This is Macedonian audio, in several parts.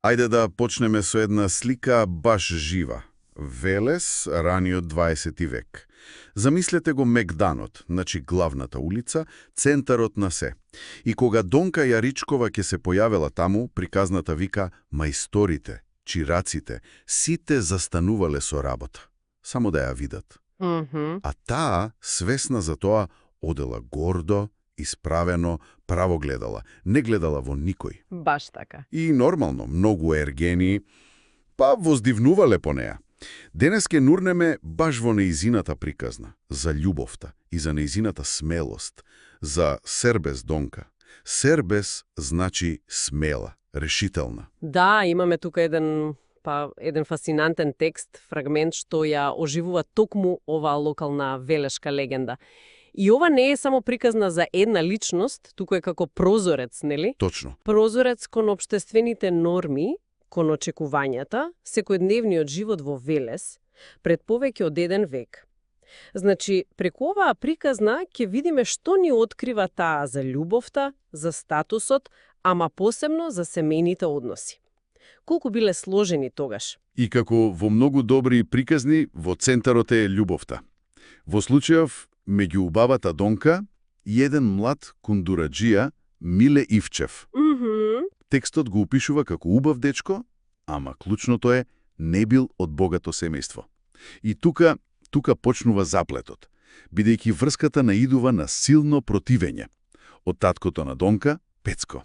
Ајде да почнеме со една слика баш жива. Велес, раниот 20 век. Замислете го мегданот, значи главната улица, центарот на се. И кога Донка Јаричкова ќе се појавила таму, приказната вика мајсторите, чираците, сите застанувале со работа. Само да ја видат. А таа, свесна за тоа, одела гордо, исправено, право гледала. Не гледала во никој. Баш така. И нормално, многу ергени, па воздивнувале по неа. Денес ке нурнеме баш во неизината приказна, за љубовта и за неизината смелост, за Сербес Донка. Сербес значи смела, решителна. Да, имаме тука еден фасцинантен текст, фрагмент што ја оживува токму оваа локална велешка легенда. И ова не е само приказна за една личност, туку е како прозорец, нели? Точно. Прозорец кон општествените норми, кон очекувањата, секојдневниот живот во Велес, пред повеќе од еден век. Значи, преку оваа приказна ќе видиме што ни открива таа за љубовта, за статусот, ама посебно за семејните односи. Колку биле сложени тогаш. И како во многу добри приказни, во центарот е љубовта. Во случајов, меѓу убавата Донка и еден млад кундураджија Миле Ивчев. Текстот го опишува како убав дечко, ама клучното е не бил од богато семејство. И тука почнува заплетот, бидејќи врската наидува на силно противење. Од таткото на Донка, Пецко,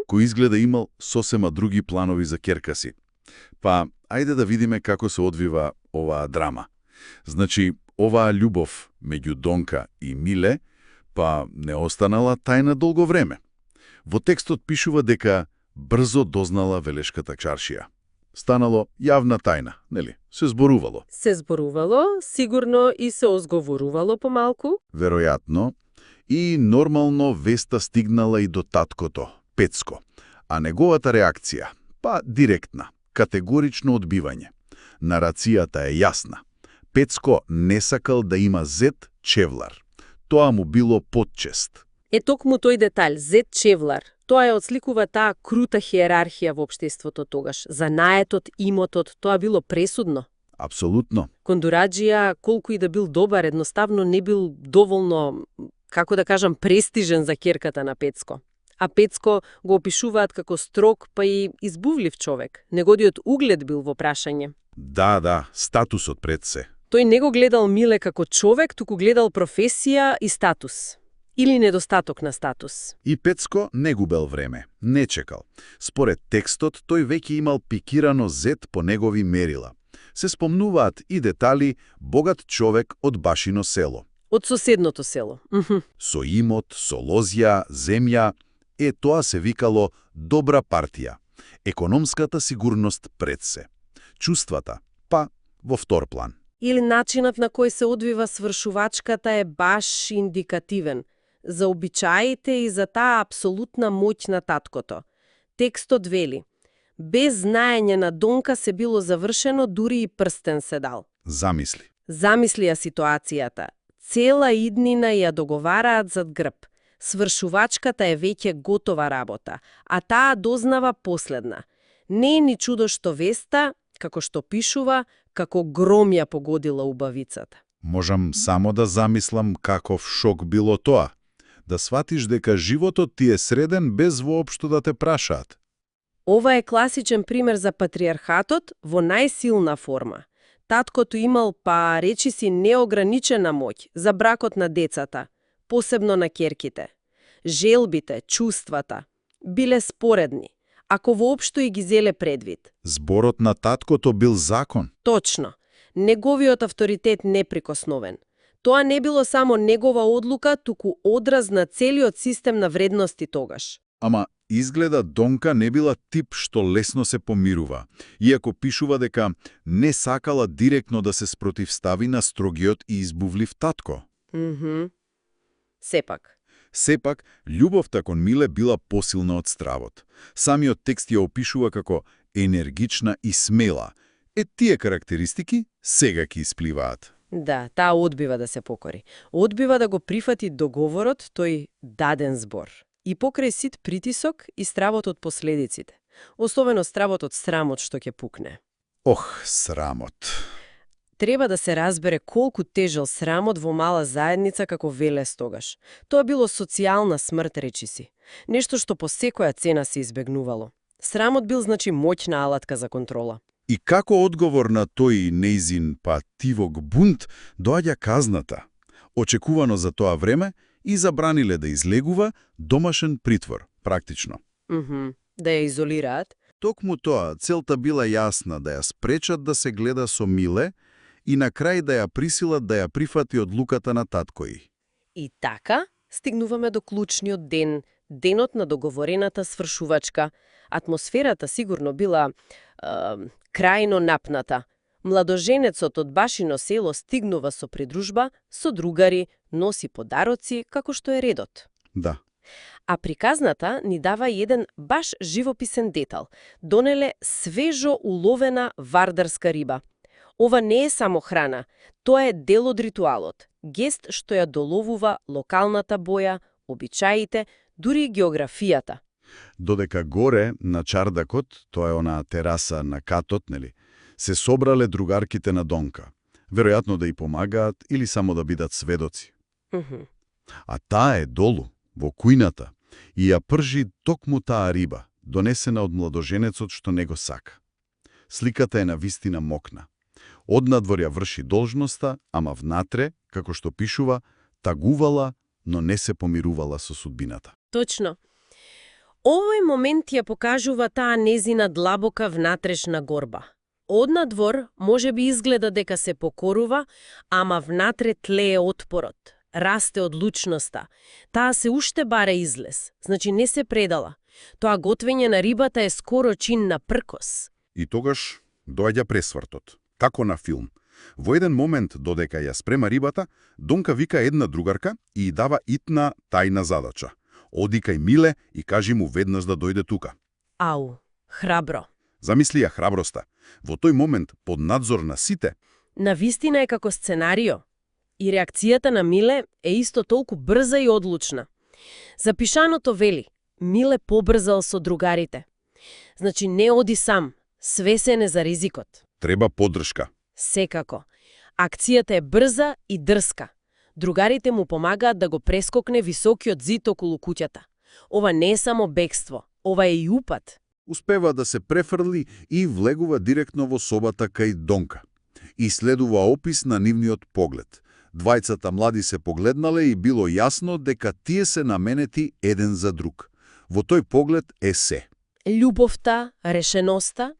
кој изгледа имал сосема други планови за ќерка си. Па, ајде да видиме како се одвива оваа драма. Значи, оваа љубов меѓу Донка и Миле, па не останала тајна долго време. Во текстот пишува дека брзо дознала велешката чаршија. Станало јавна тајна, нели? Се зборувало. Се зборувало, сигурно и се озговорувало помалку. Веројатно. И нормално веста стигнала и до таткото, Пецко. А неговата реакција, па директна, категорично одбивање. Нарацијата е јасна. Пецко не сакал да има зет чевлар. Тоа му било потчест. Е токму тој детаљ, зет чевлар, тоа ја отсликува таа крута хиерархија во општеството тогаш. Занаетот, имотот, тоа било пресудно. Апсолутно. Кондураджија, колку и да бил добар, едноставно не бил доволно, како да кажам, престижен за ќерката на Пецко. А Пецко го опишуваат како строг, па и избувлив човек. Неговиот углед бил во прашање. Да, статусот пред се. Тој не го гледал Миле како човек, туку гледал професија и статус. Или недостаток на статус. И Пецко не губел време, не чекал. Според текстот, тој веќе имал пикирано зет по негови мерила. Се спомнуваат и детали богат човек од башино село. Од соседното село. Со имот, со лозја, земја, тоа се викало добра партија. Економската сигурност пред се. Чувствата, па во втор план. Или начинот на кој се одвива свршувачката е баш индикативен. За обичаите и за таа апсолутна моќ на таткото. Текстот вели: без знаење на Донка се било завршено, дури и прстен се дал. Замисли. Замисли ја ситуацијата. Цела иднина ја договараат зад грб. Свршувачката е веќе готова работа, а таа дознава последна. Не е ни чудо што веста, како што пишува, како гром ја погодила убавицата. Можам само да замислам каков шок било тоа. Да сватиш дека животот ти е среден без воопшто да те прашаат. Ова е класичен пример за патриархатот во најсилна форма. Таткото имал, па речиси, неограничена моќ за бракот на децата, посебно на ќерките. Желбите, чувствата биле споредни, ако воопшто и ги зеле предвид. Зборот на таткото бил закон. Точно. Неговиот авторитет неприкосновен. Тоа не било само негова одлука, туку одраз на целиот систем на вредности тогаш. Ама изгледа Донка не била тип што лесно се помирува, иако пишува дека не сакала директно да се спротивстави на строгиот и избувлив татко. Сепак, љубовта кон Миле била посилна од стравот. Самиот текст ја опишува како енергична и смела. Тие карактеристики сега ки испливаат. Да, таа одбива да се покори. Одбива да го прифати договорот, тој даден збор. И покрај сит притисок и стравот од последиците. особено стравот од срамот што ќе пукне. Ох, срамот. Треба да се разбере колку тежел срамот во мала заедница како Велес тогаш. Тоа било социјална смрт, речи си. Нешто што по секоја цена се избегнувало. Срамот бил значи моќна алатка за контрола. И како одговор на тој неизин тивок бунт доаѓа казната, очекувано за тоа време, и забраниле да излегува домашен притвор, практично. Да ја изолираат. Токму тоа, целта била јасна, да ја спречат да се гледа со Миле и на крај да ја присилат да ја прифати одлуката на таткој. И така стигнуваме до клучниот ден, денот на договорената свршувачка. Атмосферата сигурно била крајно напната. Младоженецот од башино село стигнува со придружба, со другари, носи подароци, како што е редот. Да. А приказната ни дава еден баш живописен детал. Донеле свежо уловена вардарска риба. Ова не е само храна, тоа е дел од ритуалот, гест што ја доловува локалната боја, обичаите, дури и географијата. Додека горе, на чардакот, тоа е онаа тераса на катот, нели, се собрале другарките на Донка. Веројатно да ја помагаат или само да бидат сведоци. А таа е долу, во кујната, и ја пржи токму таа риба, донесена од младоженецот што не го сака. Сликата е навистина мокна. Однадвор ја врши должноста, ама внатре, како што пишува, тагувала, но не се помирувала со судбината. Точно. Овој момент ја покажува таа незина длабока внатрешна горба. Однадвор може би изгледа дека се покорува, ама внатре тлее отпорот, расте одлучноста. Таа се уште бара излез, значи не се предала. Тоа готвење на рибата е скоро чин на пркос. И тогаш доаѓа пресвртот, како на филм. Во еден момент, додека ја спрема рибата, Донка вика една другарка и дава итна тајна задача. Оди кај Миле и кажи му веднаш да дојде тука. Ау, храбро. Замисли ја храброста. Во тој момент, под надзор на сите, Навистина е како сценарио. И реакцијата на Миле е исто толку брза и одлучна. Запишаното вели, Миле побрзал со другарите. Значи не оди сам, свесен е за ризикот. треба поддршка. Секако. Акцијата е брза и дрска. Другарите му помагаат да го прескокне високиот зид околу куќата. Ова не е само бегство, ова е и упат. Успева да се префрли и влегува директно во собата кај Донка. И следува опис на нивниот поглед. Двајцата млади се погледнале и било јасно дека тие се наменети еден за друг. Во тој поглед е се. Љубовта, решеноста,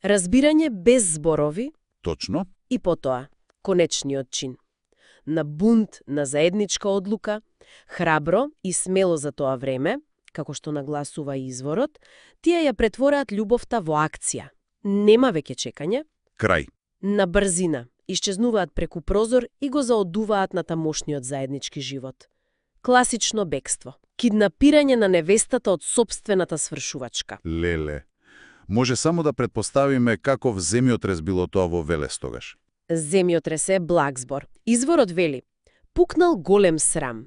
разбирање без зборови Точно. и потоа конечниот чин. На бунт, на заедничка одлука, храбро и смело за тоа време, како што нагласува изворот, тие ја претвораат љубовта во акција. Нема веќе чекање, Крај. на брзина, исчезнуваат преку прозор и го заодуваат на тамошниот заеднички живот. Класично бегство. Киднапирање на невестата од сопствената свршувачка. Леле. Може само да предпоставиме каков земјотрес било тоа во Велес тогаш. Земјотрес е благ збор. Изворот вели, пукнал голем срам.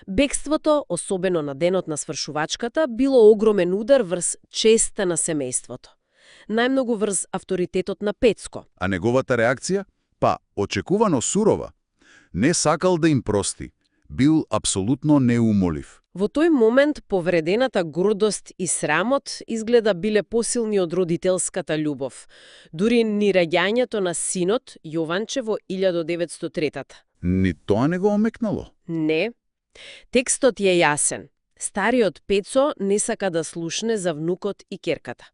Бегството, особено на денот на свршувачката, било огромен удар врз честа на семејството. Најмногу врз авторитетот на Пецко. А неговата реакција? Па, очекувано сурова. Не сакал да им прости. Бил апсолутно неумолив. Во тој момент повредената гордост и срамот изгледа биле посилни од родителската љубов. Дури ни раѓањето на синот Јованче во 1903-та. Ни тоа не го омекнало. Не. Текстот е јасен. Стариот Пецо не сака да слушне за внукот и керката.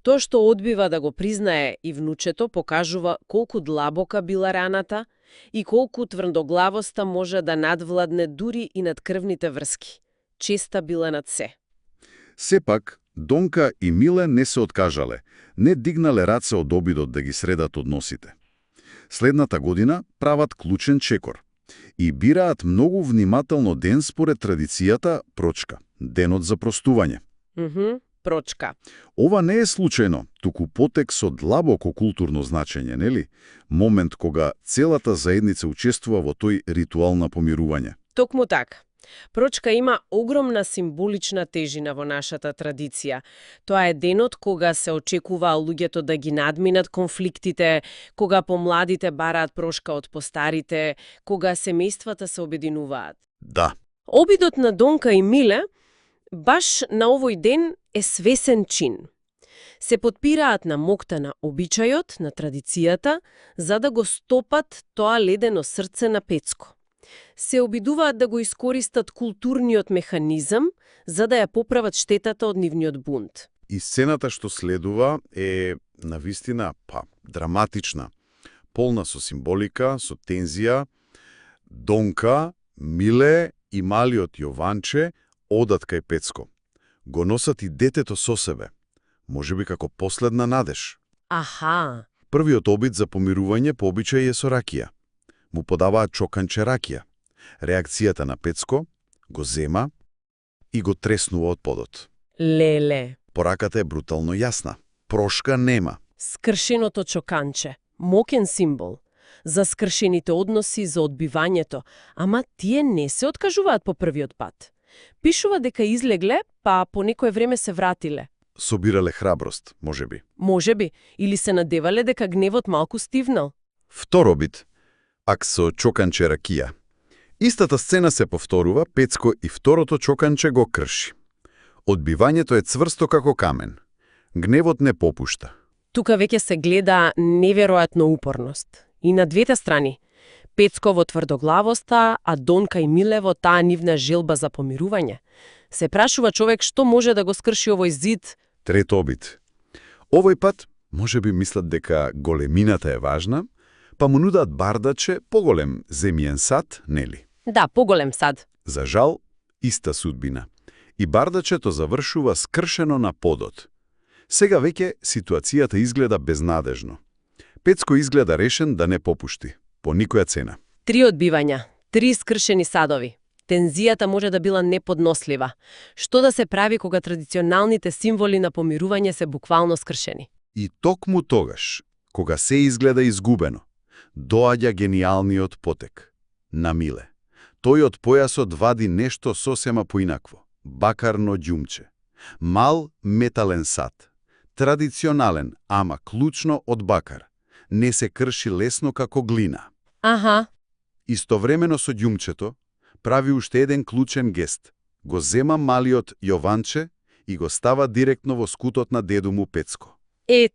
Тоа што одбива да го признае и внучето покажува колку длабока била раната и колку тврдоглавоста може да надвладне дури и над крвните врски. Честа била над се. Сепак, Донка и Миле не се откажале, не дигнале раце од обидот да ги средат односите. Следната година прават клучен чекор и бираат многу внимателно ден според традицијата Прочка, денот за простување. Прочка. Ова не е случајно, туку потек со длабоко културно значење, нели? Момент кога целата заедница учествува во тој ритуал на помирување. Токму така. Прочка има огромна символична тежина во нашата традиција. Тоа е денот кога се очекува луѓето да ги надминат конфликтите, кога помладите бараат прошка од постарите, кога семејствата се обединуваат. Да, Обидот на Донка и Миле баш на овој ден е свесен чин. Се потпираат на моќта на обичајот, на традицијата, за да го стопат тоа ледено срце на Пецко. Се обидуваат да го искористат културниот механизам, за да ја поправат штетата од нивниот бунт. и сцената што следува е навистина драматична, полна со символика, со тензија. Донка, Миле и малиот Јованче одат кај Пецко. Го носат и детето со себе, можеби како последна надеж. Аха, Првиот обид за помирување по обичај е со ракија. Му подаваат чоканче ракија. Реакцијата на Пецко го зема и го треснува од подот. леле. Пораката е брутално јасна. Прошка нема. Скршеното чоканче, моќен символ. За скршените односи, за одбивањето, ама тие не се откажуваат по првиот пат. Пишува дека излегле, па по некое време се вратиле. Собирале храброст, можеби. Можеби, или се надевале дека гневот малку стивнал. Втор обид, ак со чоканче ракија. Истата сцена се повторува, Пецко и второто чоканче го крши. Одбивањето е цврсто како камен. Гневот не попушта. Тука веќе се гледа неверојатно упорност. И на двете страни. Пецко во тврдоглавоста, а Донка и Миле во таа нивна желба за помирување. Се прашува човек што може да го скрши овој зид. Трет обид. Овој пат, можеби мислат дека големината е важна, па му нудат бардаче поголем земјен сад, нели? Да, поголем сад. За жал, иста судбина. И бардачето завршува скршено на подот. Сега веќе ситуацијата изгледа безнадежно. Пецко изгледа решен да не попушти, по никоја цена. 3 одбивања, 3 скршени садови. Тензијата може да била неподнослива. Што да се прави кога традиционалните символи на помирување се буквално скршени? И токму тогаш, кога се изгледа изгубено, доаѓа гениалниот потек на Миле. Тој од појасот вади нешто сосема поинакво. Бакарно ѓумче. Мал метален сад. Традиционален, ама клучно од бакар. Не се крши лесно како глина. Аха, Истовремено со ѓумчето, прави уште еден клучен гест. Го зема малиот Јованче и го става директно во скутот на деду му Пецко.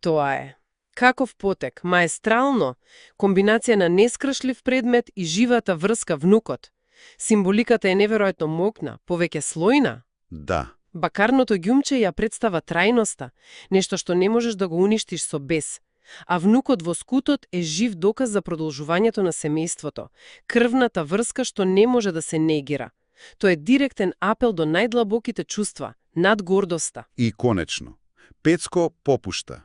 тоа е. Каков потек, маестрално, комбинација на нескршлив предмет и живата врска внукот. Символиката е неверојатно моќна, повеќе слојна. Да, Бакарното ѓумче ја представа трајноста, нешто што не можеш да го уништиш со бес. А внукот во скутот е жив доказ за продолжувањето на семејството, крвната врска што не може да се негира. Тоа е директен апел до најдлабоките чувства, над гордоста. и конечно, Пецко попушта.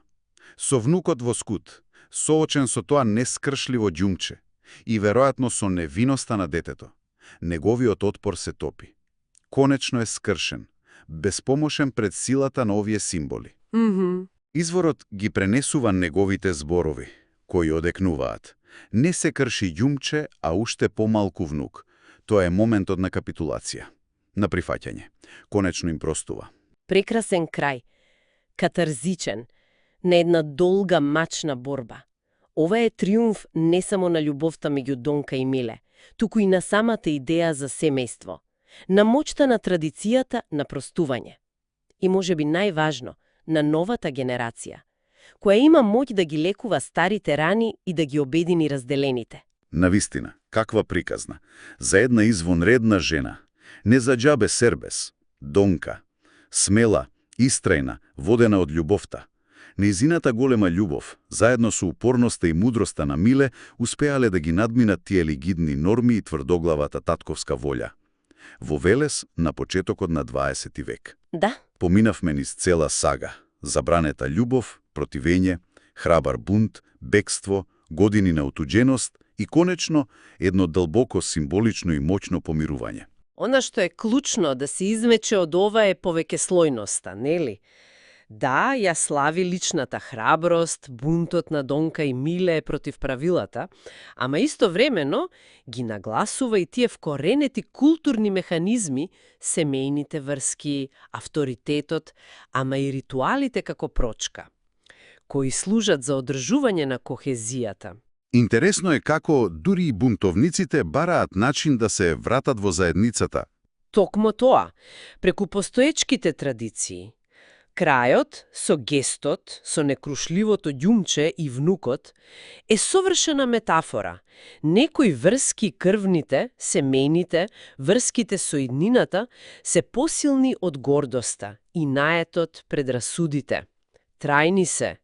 Со внукот во скут, соочен со тоа нескршливо ѓумче и веројатно со невиноста на детето, неговиот отпор се топи. Конечно е скршен, безпомошен пред силата на овие символи. Изворот ги пренесува неговите зборови, кои одекнуваат. Не се крши ѓумче, а уште помалку внук. Тоа е моментот на капитулација, на прифаќање. Конечно им простува. Прекрасен крај, катарзичен, на една долга мачна борба. Ова е триумф не само на љубовта меѓу Донка и Миле, туку и на самата идеја за семејство, на моќта на традицијата на простување. И можеби најважно, на новата генерација, која има моќ да ги лекува старите рани и да ги обедини разделените. Навистина, каква приказна. За една извонредна жена. Не за џабе сербес. Донка. Смела, истрајна, водена од љубовта. Нејзината голема љубов, заедно со упорноста и мудроста на Миле, успеале да ги надминат тие лигидни норми и тврдоглавата татковска волја. Во Велес на почетокот на 20 век. Да, Поминавме низ цела сага. Забранета љубов, противење, храбар бунт, бегство, години на отуđеност и конечно едно длбоко символично и моćно помирување. она што е клучно да се измече од ова е повеќе слојноста, нели? Да, ја слави личната храброст, бунтот на Донка и Миле против правилата, ама истовремено ги нагласува и тие вкоренети културни механизми, семејните врски, авторитетот, ама и ритуалите како прочка, кои служат за одржување на кохезијата. Интересно е како дури и бунтовниците бараат начин да се вратат во заедницата. Токмо тоа, преку постоечките традиции. Крајот, со гестот, со некрушливото ѓумче и внукот, е совршена метафора. Некои врски крвните, семејните, врските со иднината, се посилни од гордоста и наетот пред расудите. Трајни се,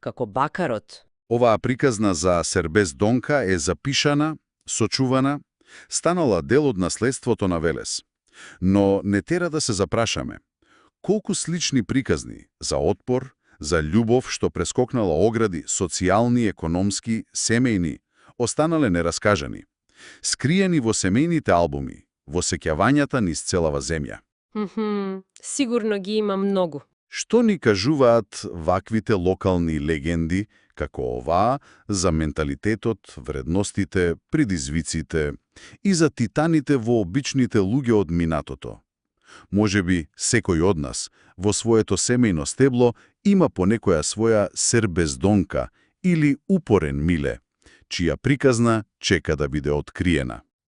како бакарот. Оваа приказна за Сербез Донка е запишана, сочувана, станала дел од наследството на Велес. Но не тера да се запрашаме. Колку слични приказни за отпор, за љубов што прескокнала огради, социјални, економски, семејни, останале нераскажани, скриени во семејните албуми, во сеќавањата низ целава земја. Сигурно ги има многу. Што ни кажуваат ваквите локални легенди, како оваа, за менталитетот, вредностите, предизвиците и за титаните во обичните луѓе од минатото? Можеби секој од нас во своето семејно стебло има по некоја своја Сербез Донка или упорен Миле, чија приказна чека да биде откриена.